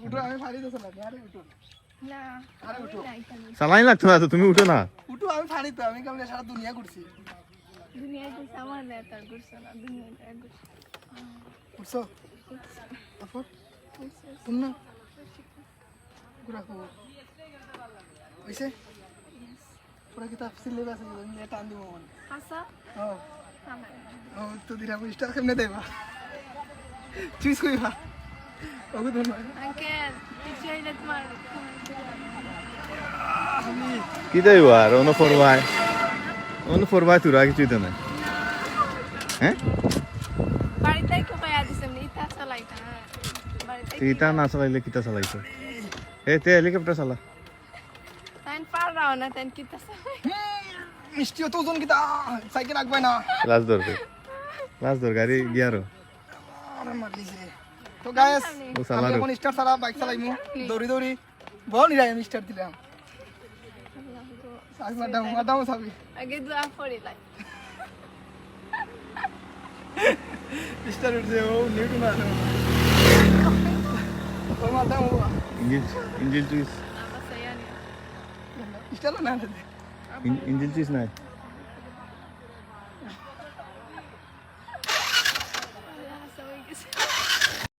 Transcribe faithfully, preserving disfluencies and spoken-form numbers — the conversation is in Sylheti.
উঠো, আমি ফাড়ি তো চালাই, আরে উঠো। না, আরে আমি উঠো। নাই, আমি চালানি লাগতো না তো, তুমি উঠো না। উঠো, আমি ফাড়ি তো, আমি কেমন সারা দুনিয়া ঘুরছি। দুনিয়া ঘুরছে, আমার নেতার ঘুরছে না, দুনিয়া ঘুরছে। উঠছো? তারপর? কোন না? ঘুরা খাবো। হইছে? পুরা কিতাব সিলেবাস আছে, আমি টান দিব মানে। হাসা? হ্যাঁ। আমার। ও তো দিরা স্টার কেমনে দেবা? চুজ কইবা। ওকে ধন্যবাদ। আঙ্কেল, কিছু হইলে তোমার কি দেব আর? অনু ফরমায়, অনু ফরমায় তোরা কিছু তো নাই। হ্যাঁ? বাড়িতে কেউ কয়া দিছে, আমি ইতা চালাইতা, হ্যাঁ। বাড়িতে তুই ইতা না চালাইলে কিতা চালাইতো? এ, তে হেলিকপ্টার চালা। তাই পাররাও না, তাই কিতা চালাই? মিষ্টি অত ওজন কিতা? সাইকেল রাখবে না। লাজ দরকার, লাজ দরকার, এই গিয়ারও। আরে মারলি যে। তো গাইস, ও সালা আমি রে। এখন স্টার ছাড়া বাইক চালাইমু। দৌড়ি দৌড়ি। বল নিরাই আমি স্টার দিলাম। আজ মাদাম, মাদাম সাবি। আগে দোয়া পড়ি লাই। স্টার উঠছে, ও নিউটন আছে। ও মাদাম ও। ইঞ্জিন, ইঞ্জিন চুইস। স্টার না আছে। ইঞ্জিন চুইস নাই।